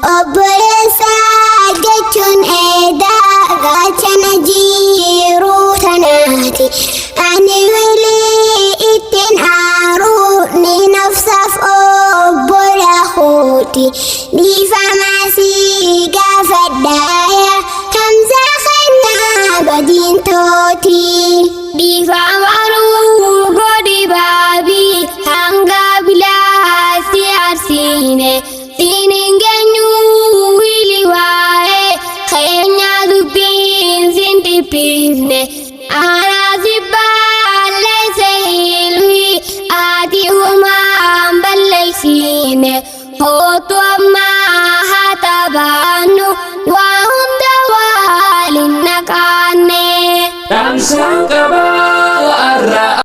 Obboleessa jechuun eedaa gaachana jiruu tanaati. Ani wilii ittiin aaruu ni nafsaaf obbola kooti. Dhiifama si gaafadhaaya Hamzaa kennaa badiin tooti. Dhiifama nuu godhi baabii hanga bilaa si arsiine. Siin hin geenyu wili waa'ee keenya dubbiin siin dhiphifne. Anaa si balleesse ilmi ati humaan balleessine. Hootu ammaa haa taphannu waa hunda waliin naqaanne. Dhaamsaan qabaa arraa.